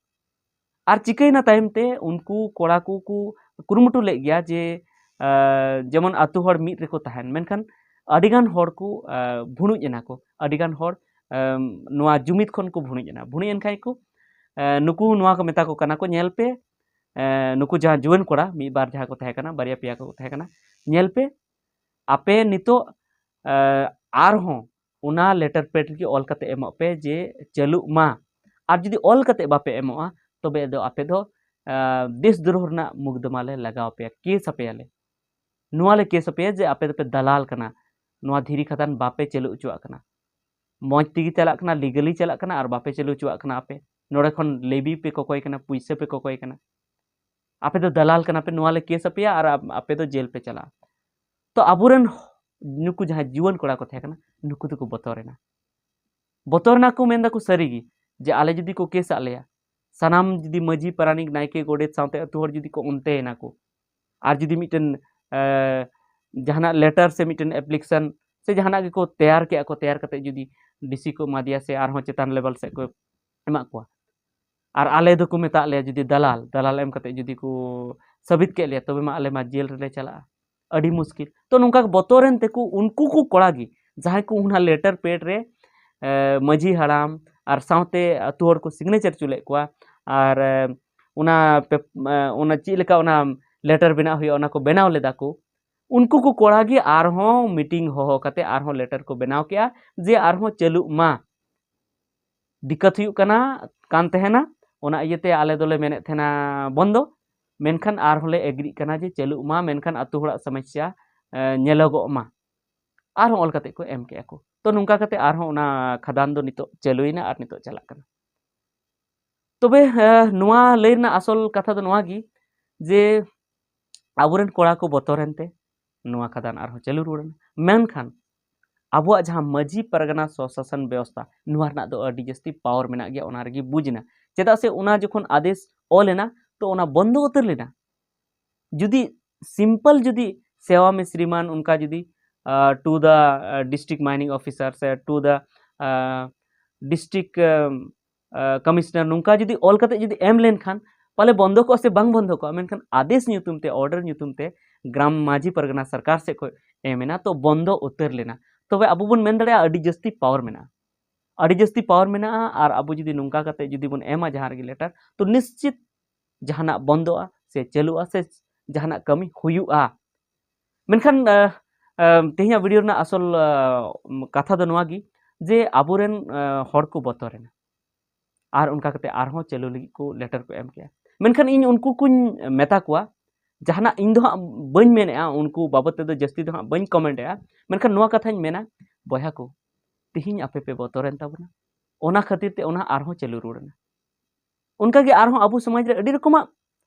ᱟᱨ ᱪᱤᱠᱟᱹᱭᱮᱱᱟ ᱛᱟᱭᱚᱢ ᱛᱮ, ᱩᱱᱠᱩ ᱠᱚᱲᱟ ᱠᱚ ᱠᱚ ᱠᱩᱨᱩᱢᱩᱴᱩ ᱞᱮᱫ ᱜᱮᱭᱟ ᱡᱮ, ᱟ, ᱡᱮᱢᱚᱱ ᱟᱛᱳ ᱦᱚᱲ ᱢᱤᱫ ᱨᱮᱠᱚ ᱛᱟᱦᱮᱱ, ᱢᱮᱱᱠᱷᱟᱱ ᱟᱹᱰᱤᱜᱟᱱ ᱦᱚᱲ ᱠᱚ, ᱟ, ᱵᱷᱩᱲᱩᱡ ᱮᱱᱟ ᱠᱚ, ᱟᱹᱰᱤᱜᱟᱱ ᱦᱚᱲ, ᱟᱢ, ᱱᱚᱣᱟ ᱡᱩᱢᱤᱫ ᱠᱷᱚᱱ ᱠᱚ ᱵᱷᱩᱲᱩᱡ ᱮᱱᱟ᱾ ᱵᱷᱩᱲᱩᱡ ᱮᱱ ᱠᱷᱟᱱ ᱠᱚ, ᱮ, ᱱᱩᱠᱩ ᱱᱚᱣᱟ ᱠᱚ ᱢᱮᱛᱟ ᱠᱚ ᱠᱟᱱᱟ ᱠᱚ, "ᱧᱮᱞ ᱯᱮ, ᱮ, ᱱᱩᱠᱩ ᱡᱟᱦᱟᱸ ᱡᱩᱣᱟᱹᱱ ᱠᱚᱲᱟ ᱢᱤᱫ ᱵᱟᱨ ᱡᱟᱦᱟᱸ ᱠᱚ ᱛᱟᱦᱮᱸ ᱠᱟᱱᱟ, ᱵᱟᱨᱭᱟ ᱯᱮᱭᱟ ᱠᱚ ᱛᱟᱦᱮᱸ ᱠᱟᱱᱟ, ᱧᱮᱞ ᱯᱮ, ᱟᱯᱮ ᱱᱤᱛᱚᱜ, ᱮ, ᱟᱨᱦᱚᱸ ᱚᱱᱟ ᱞᱮᱴᱟᱨ ᱯᱮᱰ ᱨᱮᱜᱮ ᱚᱞ ᱠᱟᱛᱮ ᱮᱢᱚᱜ ᱯᱮ ᱡᱮ ᱪᱟᱹᱞᱩᱜ ᱢᱟ᱾ ᱟᱨ ᱡᱩᱫᱤ ᱚᱞ ᱠᱟᱛᱮ ᱵᱟᱯᱮ ᱮᱢᱚᱜᱼᱟ, ᱛᱚᱵᱮ ᱫᱚ ᱟᱯᱮ ᱫᱚ, ᱮ, ᱫᱮᱥ ᱫᱨᱳᱦ ᱨᱮᱱᱟᱜ ᱢᱩᱠᱫᱚᱢᱟ ᱞᱮ ᱞᱟᱜᱟᱣ ᱟᱯᱮᱭᱟ, ᱠᱮᱥ ᱟᱯᱮᱭᱟᱞᱮ᱾ ᱱᱚᱣᱟ ᱞᱮ ᱠᱮᱥ ᱟᱯᱮᱭᱟ ᱡᱮ ᱟᱯᱮ ᱫᱚᱯᱮ ᱫᱟᱞᱟᱞ ᱠᱟᱱᱟ, ᱱᱚᱣᱟ ᱫᱷᱤᱨᱤ ᱠᱷᱟᱫᱟᱱ ᱵᱟᱯᱮ ᱪᱟᱹᱞᱩ ᱦᱚᱪᱚᱣᱟᱜ ᱠᱟᱱᱟ, ᱢᱚᱡᱽ ᱛᱮᱜᱮ ᱪᱟᱞᱟᱜ ᱠᱟᱱᱟ, ᱞᱤᱜᱟᱞᱤ ᱪᱟᱞᱟᱜ ᱠᱟᱱᱟ, ᱟᱨ ᱵᱟᱯᱮ ᱪᱟᱹᱞᱩ ᱦᱚᱪᱚᱣᱟᱜ ᱠᱟᱱᱟ ᱟᱯᱮ᱾ ᱱᱚᱰᱮ ᱠᱷᱚᱱ ᱞᱮᱵᱤ ᱯᱮ ᱠᱚᱠᱚᱭ ᱠᱟᱱᱟ, ᱯᱩᱭᱥᱟᱹ ᱯᱮ ᱠᱚᱠᱚᱭ ᱠᱟᱱᱟ, ᱟᱯᱮ ᱫᱚ ᱫᱟᱞᱟᱞ ᱠᱟᱱᱟ ᱯᱮ, ᱱᱚᱣᱟ ᱞᱮ ᱠᱮᱥ ᱟᱯᱮᱭᱟ ᱟᱨ ᱟᱯ-, ᱟᱯᱮ ᱫᱚ ᱡᱮᱞ ᱯᱮ ᱪᱟᱞᱟᱜᱼᱟ᱾ ᱛᱚ ᱟᱵᱚᱨᱮᱱ ᱱᱩᱠᱩ ᱡᱟᱦᱟᱸᱭ ᱡᱩᱣᱟᱹᱱ ᱠᱚᱲᱟ ᱠᱚ ᱛᱟᱦᱮᱸ ᱠᱟᱱᱟ, ᱱᱩᱠᱩ ᱫᱚᱠᱚ ᱵᱚᱛᱚᱨ ᱮᱱᱟ᱾ ᱵᱚᱛᱚᱨ ᱮᱱᱟ ᱠᱚ, ᱢᱮᱱ ᱫᱟᱠᱚ ᱥᱟᱹᱨᱤ ᱜᱮ ᱡᱮ ᱟᱞᱮ ᱡᱩᱫᱤ ᱠᱚ ᱠᱮᱥ ᱟᱫ ᱞᱮᱭᱟ, ᱥᱟᱱᱟᱢ ᱡᱩᱫᱤ ᱢᱟᱹᱡᱷᱤ, ᱯᱟᱨᱟᱱᱤᱠ, ᱱᱟᱭᱠᱮ, ᱜᱚᱰᱮᱛ ᱥᱟᱶᱛᱮ ᱟᱹᱛᱩ ᱦᱚᱲ ᱡᱩᱫᱤ ᱠᱚ ᱚᱱᱛᱮ ᱮᱱᱟ ᱠᱚ, ᱟᱨ ᱡᱩᱫᱤ ᱢᱤᱫᱴᱮᱱ, ᱮ, ᱡᱟᱦᱟᱱᱟᱜ ᱞᱮᱴᱟᱨ ᱥᱮ ᱢᱤᱫᱴᱮᱱ ᱮᱯᱞᱤᱠᱮᱥᱚᱱ ᱥᱮ ᱡᱟᱦᱟᱱᱟᱜ ᱜᱮᱠᱚ ᱛᱮᱭᱟᱨ ᱠᱮᱜᱼᱟ ᱠᱚ, ᱛᱮᱭᱟᱨ ᱠᱟᱛᱮ ᱡᱩᱫᱤ ᱰᱤᱥᱤ ᱠᱚ ᱮᱢᱟ ᱫᱮᱭᱟ ᱥᱮ ᱟᱨᱦᱚᱸ ᱪᱮᱛᱟᱱ ᱞᱮᱵᱮᱞ ᱥᱮᱫ ᱠᱚ ᱮᱢᱟᱜ ᱠᱚᱣᱟ, ᱟᱨ ᱟᱞᱮ ᱫᱚᱠᱚ ᱢᱮᱛᱟᱜ ᱞᱮᱭᱟ ᱡᱩᱫᱤ ᱫᱟᱞᱟᱞ, ᱫᱟᱞᱟᱞ ᱮᱢ ᱠᱟᱛᱮ ᱡᱩᱫᱤ ᱠᱚ ᱥᱟᱹᱵᱤᱛ ᱠᱮᱫ ᱞᱮᱭᱟ, ᱛᱚᱵᱮ ᱢᱟ ᱟᱞᱮ ᱢᱟ ᱡᱮᱞ ᱨᱮᱞᱮ ᱪᱟᱞᱟᱜᱼᱟ᱾ ᱟᱹᱰᱤ ᱢᱩᱥᱠᱤᱞ᱾ ᱛᱚ ᱱᱚᱝᱠᱟ ᱵᱚᱛᱚᱨᱮᱱ ᱛᱮᱠᱚ ᱩᱱᱠᱩ ᱠᱚ ᱠᱚᱲᱟ ᱜᱮ, ᱡᱟᱦᱟᱸᱭ ᱠᱚ ᱚᱱᱟ ᱞᱮᱴᱟᱨ ᱯᱮᱰ ᱨᱮ ᱮ, ᱢᱟᱹᱡᱷᱤ ᱦᱟᱲᱟᱢ ᱟᱨ ᱥᱟᱶᱛᱮ ᱟᱹᱛᱩ ᱦᱚᱲ ᱠᱚ ᱥᱤᱜᱽᱱᱮᱪᱟᱨ ᱦᱚᱪᱚ ᱞᱮᱫ ᱠᱚᱣᱟ, ᱟᱨ ᱮ, ᱚᱱᱟ ᱯᱮᱯ-, ᱮ, ᱚᱱᱟ ᱪᱮᱫ ᱞᱮᱠᱟ ᱚᱱᱟ ᱞᱮᱴᱟᱨ ᱵᱮᱱᱟᱣ ᱦᱩᱭᱩᱜᱼᱟ, ᱚᱱᱟ ᱠᱚ ᱵᱮᱱᱟᱣ ᱞᱮᱫᱟ ᱠᱚ᱾ ᱩᱱᱠᱩ ᱠᱚ ᱠᱚᱲᱟ ᱜᱮ ᱟᱨᱦᱚᱸ ᱢᱤᱴᱤᱝ ᱦᱚᱦᱚ ᱠᱟᱛᱮ ᱟᱨᱦᱚᱸ ᱞᱮᱴᱟᱨ ᱠᱚ ᱵᱮᱱᱟᱣ ᱠᱮᱜᱼᱟ ᱡᱮ ᱟᱨᱦᱚᱸ ᱪᱟᱹᱞᱩᱜ ᱢᱟ᱾ ᱫᱤᱠᱠᱟᱛ ᱦᱩᱭᱩᱜ ᱠᱟᱱᱟ, ᱠᱟᱱ ᱛᱟᱦᱮᱱᱟ, ᱚᱱᱟ ᱤᱭᱟᱹᱛᱮ ᱟᱞᱮ ᱫᱚᱞᱮ ᱢᱮᱱᱮᱫ ᱛᱟᱦᱮᱱᱟ ᱵᱚᱱᱫᱚ, ᱢᱮᱱᱠᱷᱟᱱ ᱟᱨᱦᱚᱸ ᱞᱮ ᱮᱜᱽᱨᱤᱜ ᱠᱟᱱᱟ ᱡᱮ ᱪᱟᱹᱞᱩᱜ ᱢᱟ, ᱢᱮᱱᱠᱷᱟᱱ ᱟᱹᱛᱩ ᱦᱚᱲᱟᱜ ᱥᱚᱢᱚᱥᱥᱟ, ᱮ, ᱧᱮᱞᱚᱜᱚᱜ ᱢᱟ᱾ ᱟᱨᱦᱚᱸ ᱚᱞ ᱠᱟᱛᱮ ᱠᱚ ᱮᱢ ᱠᱮᱜᱼᱟ ᱠᱚ᱾ ᱛᱚ ᱱᱚᱝᱠᱟ ᱠᱟᱛᱮ ᱟᱨᱦᱚᱸ ᱚᱱᱟ ᱠᱷᱟᱫᱟᱱ ᱫᱚ ᱱᱤᱛᱚᱜ ᱪᱟᱹᱞᱩᱭᱮᱱᱟ ᱟᱨ ᱱᱤᱛᱚᱜ ᱪᱟᱞᱟᱜ ᱠᱟᱱᱟ᱾ ᱛᱚᱵᱮ, ᱮ, ᱱᱚᱣᱟ ᱞᱟᱹᱭ ᱨᱮᱱᱟᱜ ᱟᱥᱚᱞ ᱠᱟᱛᱷᱟ ᱫᱚ ᱱᱚᱣᱟ ᱜᱮ ᱡᱮ ᱟᱵᱚᱨᱮᱱ ᱠᱚᱲᱟ ᱠᱚ ᱵᱚᱛᱚᱨᱮᱱ ᱛᱮ ᱱᱚᱣᱟ ᱠᱷᱟᱫᱟᱱ ᱟᱨᱦᱚᱸ ᱪᱟᱹᱞᱩ ᱨᱩᱣᱟᱹᱲ ᱮᱱᱟ᱾ ᱢᱮᱱᱠᱷᱟᱱ ᱟᱵᱚᱣᱟᱜ ᱡᱟᱦᱟᱸ ᱢᱟᱹᱡᱷᱤ ᱯᱟᱨᱜᱟᱱᱟ ᱥᱚᱥᱟᱥᱚᱱ ᱵᱮᱵᱚᱥᱛᱷᱟ, ᱱᱚᱣᱟ ᱨᱮᱱᱟᱜ ᱫᱚ ᱟᱹᱰᱤ ᱡᱟᱹᱥᱛᱤ ᱯᱟᱣᱟᱨ ᱢᱮᱱᱟᱜ ᱜᱮᱭᱟ, ᱚᱱᱟ ᱨᱮᱜᱮ ᱵᱩᱡᱽ ᱮᱱᱟ᱾ ᱪᱮᱫᱟᱜ ᱥᱮ ᱚᱱᱟ ᱡᱚᱠᱷᱚᱱ ᱟᱫᱮᱥ ᱚᱞ ᱮᱱᱟ, ᱛᱚ ᱚᱱᱟ ᱵᱚᱱᱫᱚ ᱩᱛᱟᱹᱨ ᱞᱮᱱᱟ᱾ ᱡᱩᱫᱤ ᱥᱤᱢᱯᱚᱞ ᱡᱩᱫᱤ ᱥᱮᱣᱟ ᱢᱮ ᱥᱨᱤᱢᱟᱱ ᱚᱱᱠᱟ ᱡᱩᱫᱤ, ᱟᱸ, to the, ᱟᱸ, district mining officer ᱥᱮ to the, ᱟᱸ, district, ᱟᱸ, ᱟᱸ, commissioner ᱱᱚᱝᱠᱟ ᱡᱩᱫᱤ ᱚᱞ ᱠᱟᱛᱮ ᱡᱩᱫᱤ ᱮᱢ ᱞᱮᱱᱠᱷᱟᱱ ᱯᱟᱞᱮ ᱵᱚᱱᱫᱚ ᱠᱚᱜᱼᱟ ᱥᱮ ᱵᱟᱝ ᱵᱚᱱᱫᱚ ᱠᱚᱜᱼᱟ, ᱢᱮᱱᱠᱷᱟᱱ ᱟᱫᱮᱥ ᱧᱩᱛᱩᱢ ᱛᱮ, ᱚᱨᱰᱟᱨ ᱧᱩᱛᱩᱢ ᱛᱮ ᱜᱨᱟᱢ ᱢᱟᱹᱡᱷᱤ ᱯᱟᱨᱜᱟᱱᱟ ᱥᱚᱨᱠᱟᱨ ᱥᱮᱫ ᱠᱷᱚᱱ ᱮᱢ ᱮᱱᱟ, ᱛᱚ ᱵᱚᱱᱫᱚ ᱩᱛᱟᱹᱨ ᱞᱮᱱᱟ᱾ ᱛᱚᱵᱮ ᱟᱵᱚ ᱵᱚᱱ ᱢᱮᱱ ᱫᱟᱲᱮᱭᱟᱜᱼᱟ ᱟᱹᱰᱤ ᱡᱟᱹᱥᱛᱤ ᱯᱟᱣᱟᱨ ᱢᱮᱱᱟᱜᱼᱟ, ᱟᱹᱰᱤ ᱡᱟᱹᱥᱛᱤ ᱯᱟᱣᱟᱨ ᱢᱮᱱᱟᱜᱼᱟ᱾ ᱟᱨ ᱟᱵᱚ ᱡᱩᱫᱤ ᱱᱚᱝᱠᱟ ᱠᱟᱛᱮ ᱡᱩᱫᱤ ᱵᱚᱱ ᱮᱢᱟ ᱡᱟᱦᱟᱸ ᱨᱮᱜᱮ ᱞᱮᱴᱟᱨ, ᱛᱚ ᱱᱤᱥᱪᱤᱛ ᱡᱟᱦᱟᱱᱟᱜ ᱵᱚᱱᱫᱚᱜᱼᱟ ᱥᱮ ᱪᱟᱹᱞᱩᱜᱼᱟ ᱥᱮ ᱡᱟᱦᱟᱱᱟᱜ ᱠᱟᱹᱢᱤ ᱦᱩᱭᱩᱜᱼᱟ᱾ ᱢᱮᱱᱠᱷᱟᱱ, ᱟᱸ, ᱟᱸ, ᱛᱮᱦᱮᱧᱟᱜ ᱵᱷᱤᱰᱤᱭᱳ ᱨᱮᱱᱟᱜ ᱟᱥᱚᱞ, ᱟᱸ, ᱠᱟᱛᱷᱟ ᱫᱚ ᱱᱚᱣᱟ ᱜᱮ ᱡᱮ ᱟᱵᱚᱨᱮᱱ, ᱟᱸ, ᱦᱚᱲ ᱠᱚ ᱵᱚᱛᱚᱨᱮᱱᱟ ᱟᱨ ᱚᱱᱠᱟ ᱠᱟᱛᱮ ᱟᱨᱦᱚᱸ ᱪᱟᱹᱞᱩ ᱞᱟᱹᱜᱤᱫ ᱠᱚ ᱞᱮᱴᱟᱨ ᱠᱚ ᱮᱢ ᱠᱮᱜᱼᱟ᱾ ᱢᱮᱱᱠᱷᱟᱱ ᱤᱧ ᱩᱱᱠᱩ ᱠᱚᱧ ᱢᱮᱛᱟ ᱠᱚᱣᱟ, ᱡᱟᱦᱟᱱᱟᱜ ᱤᱧ ᱫᱚ ᱦᱟᱸᱜ ᱵᱟᱹᱧ ᱢᱮᱱᱮᱜᱼᱟ, ᱩᱱᱠᱩ ᱵᱟᱵᱚᱫ ᱛᱮᱫᱚ ᱡᱟᱹᱥᱛᱤ ᱫᱚ ᱦᱟᱸᱜ ᱵᱟᱹᱧ ᱠᱚᱢᱮᱱᱴᱮᱜᱼᱟ, ᱢᱮᱱᱠᱷᱟᱱ ᱱᱚᱣᱟ ᱠᱟᱛᱷᱟᱧ ᱢᱮᱱᱟ, ᱵᱚᱭᱦᱟ ᱠᱚ, ᱛᱤᱦᱤᱧ ᱟᱯᱮ ᱯᱮ ᱵᱚᱛᱚᱨᱮᱱ ᱛᱟᱵᱚᱱᱟ, ᱚᱱᱟ ᱠᱷᱟᱹᱛᱤᱨ ᱛᱮ ᱚᱱᱟ ᱟᱨᱦᱚᱸ ᱪᱟᱹᱞᱩ ᱨᱩᱣᱟᱹᱲ ᱮᱱᱟ᱾ ᱚᱱᱠᱟᱜᱮ ᱟᱨᱦᱚᱸ ᱟᱵᱚ ᱥᱚᱢᱟᱡᱽ ᱨᱮ ᱟᱹᱰᱤ ᱨᱚᱠᱚᱢᱟᱜ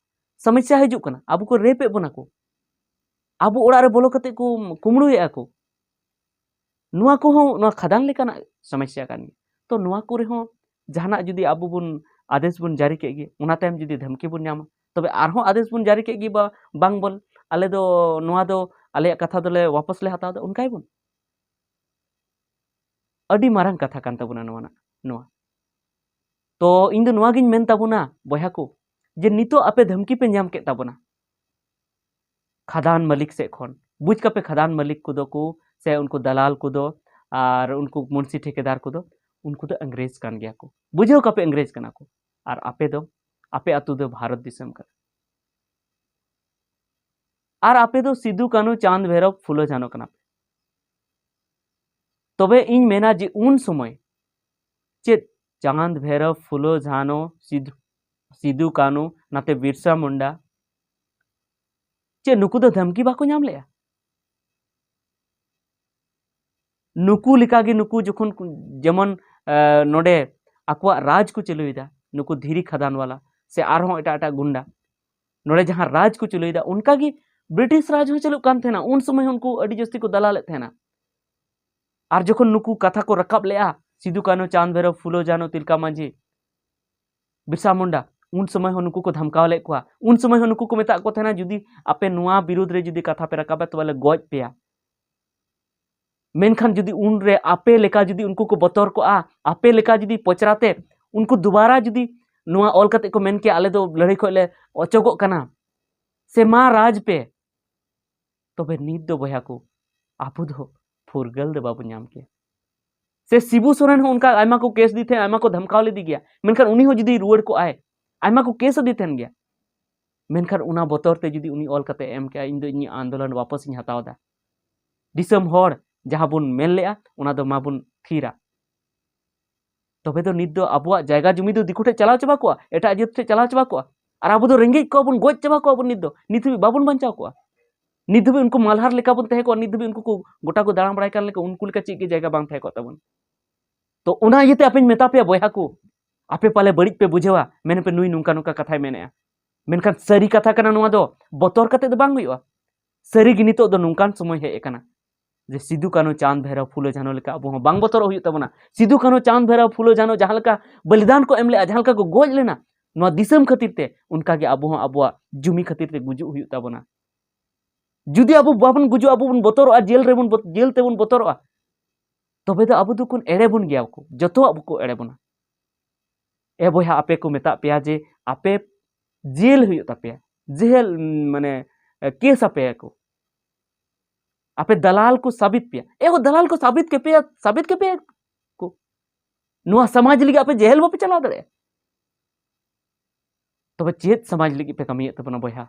ᱥᱚᱢᱚᱥᱥᱟ ᱦᱤᱡᱩᱜ ᱠᱟᱱᱟ, ᱟᱵᱚ ᱠᱚ ᱨᱮᱯᱮᱫ ᱵᱚᱱᱟ ᱠᱚ, ᱟᱵᱚ ᱚᱲᱟᱜ ᱨᱮ ᱵᱚᱞᱚ ᱠᱟᱛᱮ ᱠᱚ ᱠᱩᱢᱵᱽᱲᱩᱭᱮᱫᱼᱟ ᱠᱚ᱾ ᱱᱚᱣᱟ ᱠᱚᱦᱚᱸ ᱱᱚᱣᱟ ᱠᱷᱟᱫᱟᱱ ᱞᱮᱠᱟᱱᱟᱜ ᱥᱚᱢᱚᱥᱥᱟ ᱠᱟᱱ ᱜᱮᱭᱟ᱾ ᱛᱚ ᱱᱚᱣᱟ ᱠᱚᱨᱮ ᱦᱚᱸ ᱡᱟᱦᱟᱱᱟᱜ ᱡᱩᱫᱤ ᱟᱵᱚ ᱵᱚᱱ ᱟᱫᱮᱥ ᱵᱚᱱ ᱡᱟᱹᱨᱤ ᱠᱮᱫ ᱜᱮ, ᱚᱱᱟ ᱛᱟᱭᱚᱢ ᱡᱩᱫᱤ ᱫᱷᱟᱢᱠᱤ ᱵᱚᱱ ᱧᱟᱢᱟ, ᱛᱚᱵᱮ ᱟᱨᱦᱚᱸ ᱟᱫᱮᱥ ᱵᱚᱱ ᱡᱟᱹᱨᱤ ᱠᱮᱫ ᱜᱮ, ᱵᱟ-, ᱵᱟᱝ ᱵᱚᱞ, ᱟᱞᱮ ᱫᱚ ᱱᱚᱣᱟ ᱫᱚ, ᱟᱞᱮᱭᱟᱜ ᱠᱟᱛᱷᱟ ᱫᱚᱞᱮ ᱣᱟᱯᱚᱥ ᱞᱮ ᱦᱟᱛᱟᱣ ᱮᱫᱟ, ᱚᱱᱠᱟᱭ ᱵᱚᱱ᱾ ᱟᱹᱰᱤ ᱢᱟᱨᱟᱝ ᱠᱟᱛᱷᱟ ᱠᱟᱱ ᱛᱟᱵᱚᱱᱟ ᱱᱚᱣᱟ ᱱᱟᱜ, ᱱᱚᱣᱟ᱾ ᱛᱚ ᱤᱧ ᱫᱚ ᱱᱚᱣᱟ ᱜᱤᱧ ᱢᱮᱱ ᱛᱟᱵᱚᱱᱟ ᱵᱚᱭᱦᱟ ᱠᱚ, ᱡᱮ ᱱᱤᱛᱚᱜ ᱟᱯᱮ ᱫᱷᱟᱢᱠᱤ ᱯᱮ ᱧᱟᱢ ᱠᱮᱫ ᱛᱟᱵᱚᱱᱟ ᱠᱷᱟᱫᱟᱱ ᱢᱟᱹᱞᱤᱠ ᱥᱮᱫ ᱠᱷᱚᱱ᱾ ᱵᱩᱡᱽ ᱠᱟᱯᱮ, ᱠᱷᱟᱫᱟᱱ ᱢᱟᱹᱞᱤᱠ ᱠᱚᱫᱚ ᱠᱚ, ᱥᱮ ᱩᱱᱠᱩ ᱫᱟᱞᱟᱞ ᱠᱚᱫᱚ, ᱟᱨ ᱩᱱᱠᱩ ᱢᱩᱱᱥᱤ ᱴᱷᱮᱠᱮᱫᱟᱨ ᱠᱚᱫᱚ, ᱩᱱᱠᱩ ᱫᱚ ᱤᱝᱨᱮᱡᱽ ᱠᱟᱱ ᱜᱮᱭᱟ ᱠᱚ᱾ ᱵᱩᱡᱷᱟᱹᱣ ᱠᱟᱯᱮ, ᱤᱝᱨᱮᱡᱽ ᱠᱟᱱᱟ ᱠᱚ᱾ ᱟᱨ ᱟᱯᱮ ᱫᱚ, ᱟᱯᱮ ᱟᱹᱛᱩ ᱫᱚ ᱵᱷᱟᱨᱚᱛ ᱫᱤᱥᱚᱢ ᱠᱟᱱᱟ᱾ ᱟᱨ ᱟᱯᱮ ᱫᱚ ᱥᱤᱫᱩ, ᱠᱟᱹᱱᱩ, ᱪᱟᱸᱫᱽ, ᱵᱷᱮᱨᱚᱵ, ᱯᱷᱩᱞᱳ, ᱡᱷᱟᱱᱚ ᱠᱟᱱᱟ ᱯᱮ᱾ ᱛᱚᱵᱮ ᱤᱧ ᱢᱮᱱᱟ ᱡᱮ ᱩᱱ ᱥᱚᱢᱚᱭ ᱪᱮᱫ ᱪᱟᱸᱫᱽ, ᱵᱷᱮᱨᱚᱵ, ᱯᱷᱩᱞᱳ, ᱡᱷᱟᱱᱚ, ᱥᱤᱫᱩ, ᱥᱤᱫᱩ, ᱠᱟᱹᱱᱩ, ᱱᱟᱛᱮ ᱵᱤᱨᱥᱟ ᱢᱩᱱᱰᱟ, ᱪᱮᱫ ᱱᱩᱠᱩ ᱫᱚ ᱫᱷᱟᱢᱠᱤ ᱵᱟᱠᱚ ᱧᱟᱢ ᱞᱮᱜᱼᱟ? ᱱᱩᱠᱩ ᱞᱮᱠᱟᱜᱮ ᱱᱩᱠᱩ ᱡᱚᱠᱷᱚᱱ ᱠᱚ, ᱡᱮᱢᱚᱱ, ᱮ, ᱱᱚᱰᱮ ᱟᱠᱚᱣᱟᱜ ᱨᱟᱡᱽ ᱠᱚ ᱪᱟᱹᱞᱩᱭᱮᱫᱟ, ᱱᱩᱠᱩ ᱫᱷᱤᱨᱤ ᱠᱷᱟᱫᱟᱱ ᱣᱟᱞᱟ ᱥᱮ ᱟᱨᱦᱚᱸ ᱮᱴᱟᱜ ᱮᱴᱟᱜ ᱜᱩᱱᱰᱟ, ᱱᱚᱰᱮ ᱡᱟᱦᱟᱸ ᱨᱟᱡᱽ ᱠᱚ ᱪᱟᱹᱞᱩᱭᱮᱫᱟ, ᱚᱱᱠᱟᱜᱮ ᱵᱨᱤᱴᱤᱥ ᱨᱟᱡᱽ ᱦᱚᱸ ᱪᱟᱹᱞᱩᱜ ᱠᱟᱱ ᱛᱟᱦᱮᱱᱟ᱾ ᱩᱱ ᱥᱚᱢᱚᱭ ᱦᱚᱸ ᱩᱱᱠᱩ ᱟᱹᱰᱤ ᱡᱟᱹᱥᱛᱤ ᱠᱚ ᱫᱟᱞᱟᱞᱮᱫ ᱛᱟᱦᱮᱱᱟ᱾ ᱟᱨ ᱡᱚᱠᱷᱚᱱ ᱱᱩᱠᱩ ᱠᱟᱛᱷᱟ ᱠᱚ ᱨᱟᱠᱟᱵ ᱞᱮᱜᱼᱟ, ᱥᱤᱫᱩ, ᱠᱟᱹᱱᱦᱩ, ᱪᱟᱸᱫᱽ, ᱵᱷᱟᱭᱨᱚ, ᱯᱷᱩᱞᱳ, ᱡᱷᱟᱱᱳ, ᱛᱤᱞᱠᱟ ᱢᱟᱹᱡᱷᱤ, ᱵᱤᱨᱥᱟ ᱢᱩᱱᱰᱟ, ᱩᱱ ᱥᱚᱢᱚᱭ ᱦᱚᱸ ᱱᱩᱠᱩ ᱠᱚ ᱫᱷᱟᱢᱠᱟᱣ ᱞᱮᱫ ᱠᱚᱣᱟ᱾ ᱩᱱ ᱥᱚᱢᱚᱭ ᱦᱚᱸ ᱱᱩᱠᱩ ᱠᱚ ᱢᱮᱛᱟᱜ ᱠᱚ ᱛᱟᱦᱮᱱᱟ, "ᱡᱩᱫᱤ ᱟᱯᱮ ᱱᱚᱣᱟ ᱵᱤᱨᱩᱫᱽ ᱨᱮ ᱡᱩᱫᱤ ᱠᱟᱛᱷᱟ ᱯᱮ ᱨᱟᱠᱟᱵᱟ, ᱛᱚᱵᱮ ᱞᱮ ᱜᱚᱡ ᱯᱮᱭᱟ᱾" ᱢᱮᱱᱠᱷᱟᱱ ᱡᱩᱫᱤ ᱩᱱᱨᱮ ᱟᱯᱮ ᱞᱮᱠᱟ ᱡᱩᱫᱤ ᱩᱱᱠᱩ ᱠᱚ ᱵᱚᱛᱚᱨ ᱠᱚᱜᱼᱟ, ᱟᱯᱮ ᱞᱮᱠᱟ ᱡᱩᱫᱤ ᱯᱚᱪᱨᱟ ᱛᱮ ᱩᱱᱠᱩ ᱫᱩᱵᱟᱨᱟ ᱡᱩᱫᱤ ᱱᱚᱣᱟ ᱚᱞ ᱠᱟᱛᱮ ᱠᱚ ᱢᱮᱱ ᱠᱮᱭᱟ, "ᱟᱞᱮ ᱫᱚ ᱞᱟᱹᱲᱦᱟᱹᱭ ᱠᱷᱚᱡ ᱞᱮ ᱚᱪᱚᱜᱚᱜ ᱠᱟᱱᱟ, ᱥᱮ ᱢᱟ ᱨᱟᱡᱽ ᱯᱮ," ᱛᱚᱵᱮ ᱱᱤᱛ ᱫᱚ ᱵᱚᱭᱦᱟ ᱠᱚ, ᱟᱵᱚ ᱫᱚ ᱯᱷᱩᱨᱜᱟᱹᱞ ᱫᱚ ᱵᱟᱵᱚᱱ ᱧᱟᱢ ᱠᱮᱭᱟ᱾ ᱥᱮ ᱥᱤᱵᱩ ᱥᱚᱨᱮᱱ ᱦᱚᱸ ᱚᱱᱠᱟ ᱟᱭᱢᱟ ᱠᱚ ᱠᱮᱥ ᱫᱤ ᱛᱟᱦᱮᱸᱫ, ᱟᱭᱢᱟ ᱠᱚ ᱫᱷᱟᱢᱠᱟᱣ ᱞᱮᱫᱮ ᱜᱮᱭᱟ, ᱢᱮᱱᱠᱷᱟᱱ ᱩᱱᱤ ᱦᱚᱸ ᱡᱩᱫᱤ ᱨᱩᱣᱟᱹᱲ ᱠᱚᱜᱼᱟᱭ, ᱟᱭᱢᱟ ᱠᱚ ᱠᱮᱥ ᱟᱫᱮ ᱛᱟᱦᱮᱱ ᱜᱮᱭᱟ, ᱢᱮᱱᱠᱷᱟᱱ ᱚᱱᱟ ᱵᱚᱛᱚᱨ ᱛᱮ ᱡᱩᱫᱤ ᱩᱱᱤ ᱚᱞ ᱠᱟᱛᱮ ᱮᱢ ᱠᱮᱜᱼᱟ, "ᱤᱧ ᱫᱚ ᱤᱧᱟᱹᱜ ᱟᱱᱫᱳᱞᱚᱱ ᱣᱟᱯᱚᱥ ᱤᱧ ᱦᱟᱛᱟᱣ ᱮᱫᱟ, ᱫᱤᱥᱚᱢ ᱦᱚᱲ ᱡᱟᱦᱟᱸ ᱵᱚᱱ ᱢᱮᱱ ᱞᱮᱜᱼᱟ, ᱚᱱᱟ ᱫᱚ ᱢᱟᱵᱚᱱ ᱛᱷᱤᱨᱟ," ᱛᱚᱵᱮ ᱫᱚ ᱱᱤᱛ ᱫᱚ ᱟᱵᱚᱣᱟᱜ ᱡᱟᱭᱜᱟ ᱡᱩᱢᱤ ᱫᱚ ᱫᱤᱠᱩ ᱴᱷᱮᱡ ᱪᱟᱞᱟᱣ ᱪᱟᱵᱟ ᱠᱚᱜᱼᱟ, ᱮᱴᱟᱜ ᱡᱟᱹᱛ ᱴᱷᱮᱡ ᱪᱟᱞᱟᱣ ᱪᱟᱵᱟ ᱠᱚᱜᱼᱟ, ᱟᱨ ᱟᱵᱚ ᱫᱚ ᱨᱮᱸᱜᱮᱡ ᱠᱚᱣᱟ ᱵᱚᱱ, ᱜᱚᱡ ᱪᱟᱵᱟ ᱠᱚᱜᱼᱟ ᱵᱚᱱ᱾ ᱱᱤᱛ ᱫᱚ, ᱱᱤᱛ ᱦᱟᱹᱵᱤᱡ ᱵᱟᱵᱚᱱ ᱵᱟᱧᱪᱟᱣ ᱠᱚᱜᱼᱟ᱾ ᱱᱤᱛ ᱫᱷᱟᱹᱵᱤᱡ ᱩᱱᱠᱩ ᱢᱟᱞᱦᱟᱨ ᱞᱮᱠᱟ ᱵᱚᱱ ᱛᱟᱦᱮᱸ ᱠᱚᱜᱼᱟ, ᱱᱤᱛ ᱫᱷᱟᱹᱵᱤᱡ ᱩᱱᱠᱩ ᱠᱚ ᱜᱚᱴᱟ ᱠᱚ ᱫᱟᱬᱟ ᱵᱟᱲᱟᱭ ᱠᱟᱱ ᱞᱮᱠᱟ, ᱩᱱᱠᱩ ᱞᱮᱠᱟ ᱪᱮᱫ ᱜᱮ ᱡᱟᱭᱜᱟ ᱵᱟᱝ ᱛᱟᱦᱮᱸ ᱠᱚᱜ ᱛᱟᱵᱚᱱ᱾ ᱛᱚ ᱚᱱᱟ ᱤᱭᱟᱹᱛᱮ ᱟᱯᱮᱧ ᱢᱮᱛᱟ ᱯᱮᱭᱟ ᱵᱚᱭᱦᱟ ᱠᱚ, ᱟᱯᱮ ᱯᱟᱞᱮ ᱵᱟᱹᱲᱤᱡ ᱯᱮ ᱵᱩᱡᱷᱟᱹᱣᱟ, ᱢᱮᱱ ᱯᱮ, "ᱱᱩᱭ ᱱᱚᱝᱠᱟ ᱱᱚᱝᱠᱟ ᱠᱟᱛᱷᱟᱭ ᱢᱮᱱᱮᱜᱼᱟ", ᱢᱮᱱᱠᱷᱟᱱ ᱥᱟᱹᱨᱤ ᱠᱟᱛᱷᱟ ᱠᱟᱱᱟ ᱱᱚᱣᱟ ᱫᱚ, ᱵᱚᱛᱚᱨ ᱠᱟᱛᱮ ᱫᱚ ᱵᱟᱝ ᱦᱩᱭᱩᱜᱼᱟ᱾ ᱥᱟᱹᱨᱤ ᱜᱮ ᱱᱤᱛᱚᱜ ᱫᱚ ᱱᱚᱝᱠᱟᱱ ᱥᱚᱢᱚᱭ ᱦᱮᱡ ᱟᱠᱟᱱᱟ ᱡᱮ ᱥᱤᱫᱩ, ᱠᱟᱹᱱᱦᱩ, ᱪᱟᱸᱫᱽ, ᱵᱷᱟᱭᱨᱚ, ᱯᱷᱩᱞᱳ, ᱡᱷᱟᱱᱳ ᱞᱮᱠᱟ ᱟᱵᱚ ᱦᱚᱸ ᱵᱟᱝ ᱵᱚᱛᱚᱨᱚᱜ ᱦᱩᱭᱩᱜ ᱛᱟᱵᱚᱱᱟ᱾ ᱥᱤᱫᱩ, ᱠᱟᱹᱱᱦᱩ, ᱪᱟᱸᱫᱽ, ᱵᱷᱟᱭᱨᱚ, ᱯᱷᱩᱞᱳ, ᱡᱷᱟᱱᱳ ᱡᱟᱦᱟᱸ ᱞᱮᱠᱟ ᱵᱚᱞᱤᱫᱟᱱ ᱠᱚ ᱮᱢ ᱞᱮᱜᱼᱟ, ᱡᱟᱦᱟᱸ ᱞᱮᱠᱟ ᱠᱚ ᱜᱚᱡ ᱞᱮᱱᱟ ᱱᱚᱣᱟ ᱫᱤᱥᱚᱢ ᱠᱷᱟᱹᱛᱤᱨ ᱛᱮ, ᱚᱱᱠᱟ ᱜᱮ ᱟᱵᱚ ᱦᱚᱸ ᱟᱵᱚᱣᱟᱜ ᱡᱩᱢᱤ ᱠᱷᱟᱹᱛᱤᱨ ᱛᱮ ᱜᱩᱡᱩᱜ ᱦᱩᱭᱩᱜ ᱛᱟᱵᱚᱱᱟ᱾ ᱡᱩᱫᱤ ᱟᱵᱚ ᱵᱟᱵᱚᱱ ᱜᱩᱡᱩᱜᱼᱟ, ᱟᱵᱚ ᱵᱚᱱ ᱵᱚᱛᱚᱨᱚᱜᱼᱟ, ᱡᱮᱞ ᱨᱮᱵᱚᱱ ᱵᱚᱛ-, ᱡᱮᱞ ᱛᱮᱵᱚᱱ ᱵᱚᱛᱚᱨᱚᱜᱼᱟ, ᱛᱚᱵᱮ ᱫᱚ ᱟᱵᱚ ᱫᱚᱠᱚ ᱮᱲᱮ ᱵᱚᱱ ᱜᱮᱭᱟ ᱠᱚ, ᱡᱚᱛᱚᱣᱟᱜ ᱵᱚᱠᱚ ᱮᱲᱮ ᱵᱚᱱᱟ᱾ ᱮ ᱵᱚᱭᱦᱟ, ᱟᱯᱮ ᱠᱚ ᱢᱮᱛᱟᱜ ᱯᱮᱭᱟ ᱡᱮ ᱟᱯᱮ ᱡᱮᱞ ᱦᱩᱭᱩᱜ ᱛᱟᱯᱮᱭᱟ, ᱡᱮᱞ, ᱢᱟᱱᱮ, ᱠᱮᱥ ᱟᱯᱮᱭᱟ ᱠᱚ, ᱟᱯᱮ ᱫᱟᱞᱟᱞ ᱠᱚ ᱥᱟᱵᱤᱛ ᱯᱮᱭᱟ᱾ ᱮ ᱦᱳ, ᱫᱟᱞᱟᱞ ᱠᱚ ᱥᱟᱵᱤᱛ ᱠᱮᱯᱮᱭᱟ, ᱥᱟᱵᱤᱛ ᱠᱮᱯᱮᱭᱟ ᱠᱚ᱾ ᱱᱚᱣᱟ ᱥᱚᱢᱟᱡᱽ ᱞᱟᱹᱜᱤᱫ ᱟᱯᱮ ᱡᱮᱦᱮᱞ ᱵᱟᱯᱮ ᱪᱟᱞᱟᱣ ᱫᱟᱲᱮᱭᱟᱜᱼᱟ᱾ ᱛᱚᱵᱮ ᱪᱮᱫ ᱥᱚᱢᱟᱡᱽ ᱞᱟᱹᱜᱤᱫ ᱯᱮ ᱠᱟᱹᱢᱤᱭᱮᱫ ᱛᱟᱵᱚᱱᱟ ᱵᱚᱭᱦᱟ?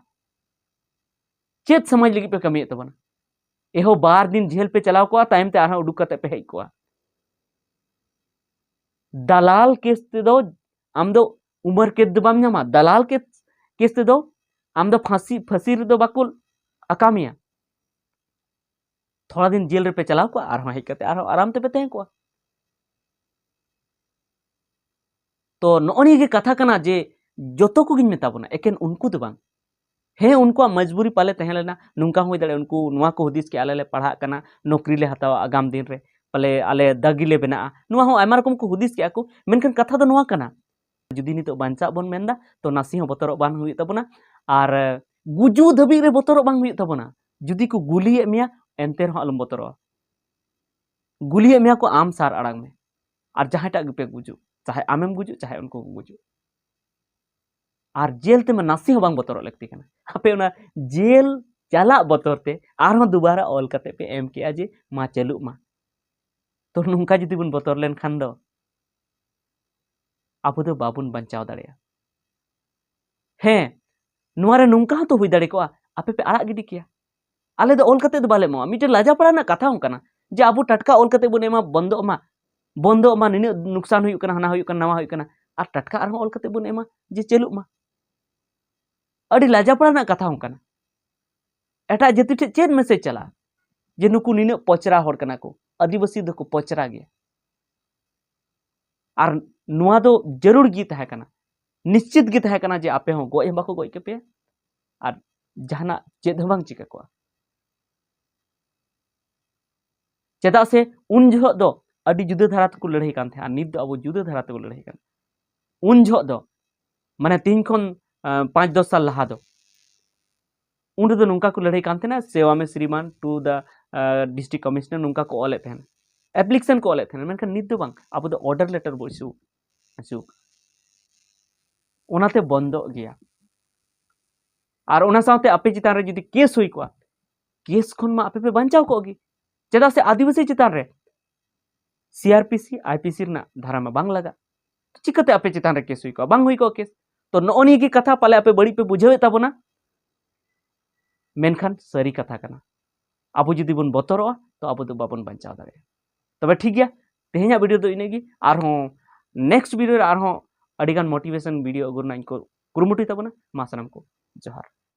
ᱪᱮᱫ ᱥᱚᱢᱟᱡᱽ ᱞᱟᱹᱜᱤᱫ ᱯᱮ ᱠᱟᱹᱢᱤᱭᱮᱫ ᱛᱟᱵᱚᱱᱟ? ᱮ ᱦᱳ, ᱵᱟᱨ ᱫᱤᱱ ᱡᱮᱦᱮᱞ ᱯᱮ ᱪᱟᱞᱟᱣ ᱠᱚᱜᱼᱟ, ᱛᱟᱭᱚᱢ ᱛᱮ ᱟᱨᱦᱚᱸ ᱩᱰᱩᱠ ᱠᱟᱛᱮ ᱯᱮ ᱦᱮᱡ ᱠᱚᱜᱼᱟ᱾ ᱫᱟᱞᱟᱞ ᱠᱮᱥ ᱛᱮᱫᱚ ᱟᱢ ᱫᱚ ᱩᱢᱟᱹᱨ ᱠᱮᱫ ᱫᱚ ᱵᱟᱢ ᱧᱟᱢᱟ᱾ ᱫᱟᱞᱟᱞ ᱠᱮᱥ, ᱠᱮᱥ ᱛᱮᱫᱚ ᱟᱢ ᱫᱚ ᱯᱷᱟᱸᱥᱤ, ᱯᱷᱟᱸᱥᱤ ᱨᱮᱫᱚ ᱵᱟᱠᱚ ᱟᱠᱟ ᱢᱮᱭᱟ᱾ ᱛᱷᱚᱲᱟ ᱫᱤᱱ ᱡᱮᱞ ᱨᱮᱯᱮ ᱪᱟᱞᱟᱣ ᱠᱚᱜᱼᱟ, ᱟᱨᱦᱚᱸ ᱦᱮᱡ ᱠᱟᱛᱮ ᱟᱨᱦᱚᱸ ᱟᱨᱟᱢ ᱛᱮᱯᱮ ᱛᱟᱦᱮᱸ ᱠᱚᱜᱼᱟ᱾ ᱛᱚ ᱱᱚᱜᱼᱚ ᱱᱤᱭᱟᱹ ᱜᱮ ᱠᱟᱛᱷᱟ ᱠᱟᱱᱟ ᱡᱮ ᱡᱚᱛᱚ ᱠᱚᱜᱮᱧ ᱢᱮᱛᱟ ᱵᱚᱱᱟ, ᱮᱠᱮᱱ ᱩᱱᱠᱩ ᱫᱚ ᱵᱟᱝ᱾ ᱦᱮᱸ, ᱩᱱᱠᱩᱣᱟᱜ ᱢᱚᱡᱽᱵᱩᱨᱤ ᱯᱟᱞᱮ ᱛᱟᱦᱮᱸ ᱞᱮᱱᱟ, ᱱᱚᱝᱠᱟ ᱦᱚᱸ ᱦᱩᱭ ᱫᱟᱲᱮᱭᱟᱜᱼᱟ ᱩᱱᱠᱩ ᱱᱚᱣᱟ ᱠᱚ ᱦᱩᱫᱤᱥ ᱠᱮᱜᱼᱟ, ᱟᱞᱮ ᱞᱮ ᱯᱟᱲᱦᱟᱜ ᱠᱟᱱᱟ, ᱱᱚᱠᱨᱤ ᱞᱮ ᱦᱟᱛᱟᱣᱟ ᱟᱜᱟᱢ ᱫᱤᱱ ᱨᱮ, ᱯᱟᱞᱮ ᱟᱞᱮ ᱫᱟᱹᱜᱤ ᱞᱮ ᱵᱮᱱᱟᱜᱼᱟ, ᱱᱚᱣᱟ ᱦᱚᱸ ᱟᱭᱢᱟ ᱨᱚᱠᱚᱢ ᱠᱚ ᱦᱩᱫᱤᱥ ᱠᱮᱜᱼᱟ ᱠᱚ᱾ ᱢᱮᱱᱠᱷᱟᱱ ᱠᱟᱛᱷᱟ ᱫᱚ ᱱᱚᱣᱟ ᱠᱟᱱᱟ, ᱡᱩᱫᱤ ᱱᱤᱛᱚᱜ ᱵᱟᱧᱪᱟᱜ ᱵᱚᱱ ᱢᱮᱱᱫᱟ, ᱛᱚ ᱱᱟᱥᱮ ᱦᱚᱸ ᱵᱚᱛᱚᱨᱚᱜ ᱵᱟᱝ ᱦᱩᱭᱩᱜ ᱛᱟᱵᱚᱱᱟ᱾ ᱟᱨ ᱜᱩᱡᱩᱜ ᱫᱷᱟᱹᱵᱤᱡ ᱨᱮ ᱵᱚᱛᱚᱨᱚᱜ ᱵᱟᱝ ᱦᱩᱭᱩᱜ ᱛᱟᱵᱚᱱᱟ᱾ ᱡᱩᱫᱤ ᱠᱚ ᱜᱩᱞᱤᱭᱮᱫ ᱢᱮᱭᱟ, ᱮᱱᱛᱮ ᱨᱮᱦᱚᱸ ᱟᱞᱚᱢ ᱵᱚᱛᱚᱨᱚᱜᱼᱟ᱾ ᱜᱩᱞᱤᱭᱮᱫ ᱢᱮᱭᱟ ᱠᱚ, ᱟᱢ ᱥᱟᱨ ᱟᱲᱟᱝ ᱢᱮ᱾ ᱟᱨ ᱡᱟᱦᱟᱸᱭᱴᱟᱜ ᱜᱮᱯᱮ ᱜᱩᱡᱩᱜ, ᱪᱟᱦᱮ ᱟᱢᱮᱢ ᱜᱩᱡᱩᱜ, ᱪᱟᱦᱮ ᱩᱱᱠᱩ ᱠᱚ ᱜᱩᱡᱩᱜ, ᱟᱨ ᱡᱮᱞ ᱛᱮᱢᱟ ᱱᱟᱥᱮ ᱦᱚᱸ ᱵᱟᱝ ᱵᱚᱛᱚᱨᱚᱜ ᱞᱟᱹᱠᱛᱤ ᱠᱟᱱᱟ᱾ ᱟᱯᱮ ᱚᱱᱟ ᱡᱮᱞ ᱪᱟᱞᱟᱜ ᱵᱚᱛᱚᱨ ᱛᱮ ᱟᱨᱦᱚᱸ ᱫᱩᱵᱟᱨᱟ ᱚᱞ ᱠᱟᱛᱮ ᱯᱮ ᱮᱢ ᱠᱮᱜᱼᱟ ᱡᱮ ᱢᱟ ᱪᱟᱹᱞᱩᱜ ᱢᱟ᱾ ᱛᱚ ᱱᱚᱝᱠᱟ ᱡᱩᱫᱤ ᱵᱚᱱ ᱵᱚᱛᱚᱨ ᱞᱮᱱᱠᱷᱟᱱ ᱫᱚ ᱟᱵᱚ ᱫᱚ ᱵᱟᱵᱚᱱ ᱵᱟᱧᱪᱟᱣ ᱫᱟᱲᱮᱭᱟᱜᱼᱟ᱾ ᱦᱮᱸ, ᱱᱚᱣᱟ ᱨᱮ ᱱᱚᱝᱠᱟ ᱦᱚᱸᱛᱚ ᱦᱩᱭ ᱫᱟᱲᱮ ᱠᱚᱜᱼᱟ, ᱟᱯᱮ ᱯᱮ ᱟᱲᱟᱜ ᱜᱤᱰᱤ ᱠᱮᱭᱟ᱾ ᱟᱞᱮ ᱫᱚ ᱚᱞ ᱠᱟᱛᱮ ᱫᱚ ᱵᱟᱞᱮ ᱮᱢᱚᱜᱼᱟ᱾ ᱢᱤᱫᱴᱮᱱ ᱞᱟᱡᱟ ᱯᱟᱲᱟ ᱨᱮᱱᱟᱜ ᱠᱟᱛᱷᱟ ᱦᱚᱸ ᱠᱟᱱᱟ ᱡᱮ ᱟᱵᱚ ᱴᱟᱴᱠᱟ ᱚᱞ ᱠᱟᱛᱮ ᱵᱚᱱ ᱮᱢᱟ, ᱵᱚᱱᱫᱚᱜ ᱢᱟ, ᱵᱚᱱᱫᱚᱜ ᱢᱟ, ᱱᱤᱱᱟᱹᱜ ᱱᱩᱠᱥᱟᱱ ᱦᱩᱭᱩᱜ ᱠᱟᱱᱟ, ᱦᱟᱱᱟ ᱦᱩᱭᱩᱜ ᱠᱟᱱᱟ, ᱱᱟᱣᱟ ᱦᱩᱭᱩᱜ ᱠᱟᱱᱟ, ᱟᱨ ᱴᱟᱴᱠᱟ ᱟᱨᱦᱚᱸ ᱚᱞ ᱠᱟᱛᱮ ᱵᱚᱱ ᱮᱢᱟ ᱡᱮ ᱪᱟᱹᱞᱩᱜ ᱢᱟ᱾ ᱟᱹᱰᱤ ᱞᱟᱡᱟ ᱯᱟᱲᱟ ᱨᱮᱱᱟᱜ ᱠᱟᱛᱷᱟ ᱦᱚᱸ ᱠᱟᱱᱟ᱾ ᱮᱴᱟᱜ ᱡᱟᱹᱛᱤ ᱴᱷᱮᱱ ᱪᱮᱫ ᱢᱮᱥᱮᱡᱽ ᱪᱟᱞᱟᱜᱼᱟ ᱡᱮ ᱱᱩᱠᱩ ᱱᱤᱱᱟᱹᱜ ᱯᱚᱪᱨᱟ ᱦᱚᱲ ᱠᱟᱱᱟ ᱠᱚ, ᱟᱹᱫᱤᱵᱟᱹᱥᱤ ᱫᱚᱠᱚ ᱯᱚᱪᱨᱟ ᱜᱮᱭᱟ? ᱟᱨ ᱱᱚᱣᱟ ᱫᱚ ᱡᱟᱹᱨᱩᱲ ᱜᱮ ᱛᱟᱦᱮᱸ ᱠᱟᱱᱟ, ᱱᱤᱥᱪᱤᱛ ᱜᱮ ᱛᱟᱦᱮᱸ ᱠᱟᱱᱟ ᱡᱮ ᱟᱯᱮ ᱦᱚᱸ ᱜᱚᱡ ᱦᱚᱸ ᱵᱟᱠᱚ ᱜᱚᱡ ᱠᱮᱯᱮᱭᱟ ᱟᱨ ᱡᱟᱦᱟᱱᱟᱜ ᱪᱮᱫ ᱦᱚᱸ ᱵᱟᱝ ᱪᱤᱠᱟᱹ ᱠᱚᱜᱼᱟ᱾ ᱪᱮᱫᱟᱜ ᱥᱮ ᱩᱱ ᱡᱚᱦᱚᱜ ᱫᱚ ᱟᱹᱰᱤ ᱡᱩᱫᱟᱹ ᱫᱷᱟᱨᱟ ᱛᱮᱠᱚ ᱞᱟᱹᱲᱦᱟᱹᱭ ᱠᱟᱱ ᱛᱟᱦᱮᱸᱫ, ᱟᱨ ᱱᱤᱛ ᱫᱚ ᱟᱵᱚ ᱡᱩᱫᱟᱹ ᱫᱷᱟᱨᱟ ᱛᱮᱵᱚ ᱞᱟᱹᱲᱦᱟᱹᱭ ᱠᱟᱱᱟ᱾ ᱩᱱ ᱡᱚᱦᱚᱜ ᱫᱚ, ᱢᱟᱱᱮ ᱛᱮᱦᱮᱧ ᱠᱷᱚᱱ, ᱟᱸ, ᱯᱟᱸᱪ ᱫᱚᱥ ᱥᱟᱞ ᱞᱟᱦᱟ ᱫᱚ ᱩᱱ ᱨᱮᱫᱚ ᱱᱚᱝᱠᱟ ᱠᱚ ᱞᱟᱹᱲᱦᱟᱹᱭ ᱠᱟᱱ ᱛᱟᱦᱮᱱᱟ, ᱥᱮᱣᱟ ᱢᱮ Sriman to the district commissioner, ᱱᱚᱝᱠᱟ ᱠᱚ ᱚᱞᱮᱫ ᱛᱟᱦᱮᱱᱟ, application ᱠᱚ ᱚᱞᱮᱫ ᱛᱟᱦᱮᱱᱟ᱾ ᱢᱮᱱᱠᱷᱟᱱ ᱱᱤᱛ ᱫᱚ ᱵᱟᱝ, ᱟᱵᱚ ᱫᱚ order letter ᱵᱚ issue ᱦᱚᱪᱚ ᱠᱟᱜᱼᱟ᱾ ᱚᱱᱟᱛᱮ ᱵᱚᱱᱫᱚᱜ ᱜᱮᱭᱟ᱾ ᱟᱨ ᱚᱱᱟ ᱥᱟᱶᱛᱮ ᱟᱯᱮ ᱪᱮᱛᱟᱱ ᱨᱮ ᱡᱩᱫᱤ ᱠᱮᱥ ᱦᱩᱭ ᱠᱚᱜᱼᱟ, ᱠᱮᱥ ᱠᱷᱚᱱ ᱢᱟ ᱟᱯᱮ ᱯᱮ ᱵᱟᱧᱪᱟᱣ ᱠᱚᱜ ᱜᱮ, ᱪᱮᱫᱟᱜ ᱥᱮ ᱟᱹᱫᱤᱵᱟᱹᱥᱤ ᱪᱮᱛᱟᱱ ᱨᱮ ᱥᱤ ᱟᱨ P C, I P C ᱨᱮᱱᱟᱜ ᱫᱷᱟᱨᱟ ᱢᱟ ᱵᱟᱝ ᱞᱟᱜᱟᱜ, ᱪᱤᱠᱟᱹᱛᱮ ᱟᱯᱮ ᱪᱮᱛᱟᱱ ᱨᱮ ᱠᱮᱥ ᱦᱩᱭ ᱠᱚᱜᱼᱟ? ᱵᱟᱝ ᱦᱩᱭ ᱠᱚᱜᱼᱟ ᱠᱮᱥ᱾ ᱛᱚ ᱱᱚᱜᱼᱚ ᱱᱤᱭᱟᱹ ᱜᱮ ᱠᱟᱛᱷᱟ ᱯᱟᱞᱮ ᱟᱯᱮ ᱵᱟᱹᱲᱤᱡ ᱯᱮ ᱵᱩᱡᱷᱟᱹᱣᱮᱫ ᱛᱟᱵᱚᱱᱟ, ᱢᱮᱱᱠᱷᱟᱱ ᱥᱟᱹᱨᱤ ᱠᱟᱛᱷᱟ ᱠᱟᱱᱟ᱾ ᱟᱵᱚ ᱡᱩᱫᱤ ᱵᱚᱱ ᱵᱚᱛᱚᱨᱚᱜᱼᱟ, ᱛᱚ ᱟᱵᱚ ᱫᱚ ᱵᱟᱵᱚᱱ ᱵᱟᱧᱪᱟᱣ ᱫᱟᱲᱮᱭᱟᱜᱼᱟ᱾ ᱛᱚᱵᱮ ᱴᱷᱤᱠ ᱜᱮᱭᱟ, ᱛᱮᱦᱮᱧᱟᱜ ᱵᱷᱤᱰᱤᱭᱳ ᱫᱚ ᱤᱱᱟᱹᱜ ᱜᱮ᱾ ᱟᱨᱦᱚᱸ ᱱᱮᱠᱥᱴ ᱵᱷᱤᱰᱤᱭᱳ ᱨᱮ ᱟᱨᱦᱚᱸ ᱟᱹᱰᱤᱜᱟᱱ ᱢᱳᱴᱤᱵᱷᱮᱥᱚᱱ ᱵᱷᱤᱰᱤᱭᱳ ᱟᱹᱜᱩ ᱨᱮᱱᱟᱜ ᱤᱧ ᱠᱩᱨᱩᱢᱩᱴᱩᱭ ᱛᱟᱵᱚᱱᱟ᱾ ᱢᱟ ᱥᱟᱱᱟᱢ ᱠᱚ ᱡᱚᱦᱟᱨ᱾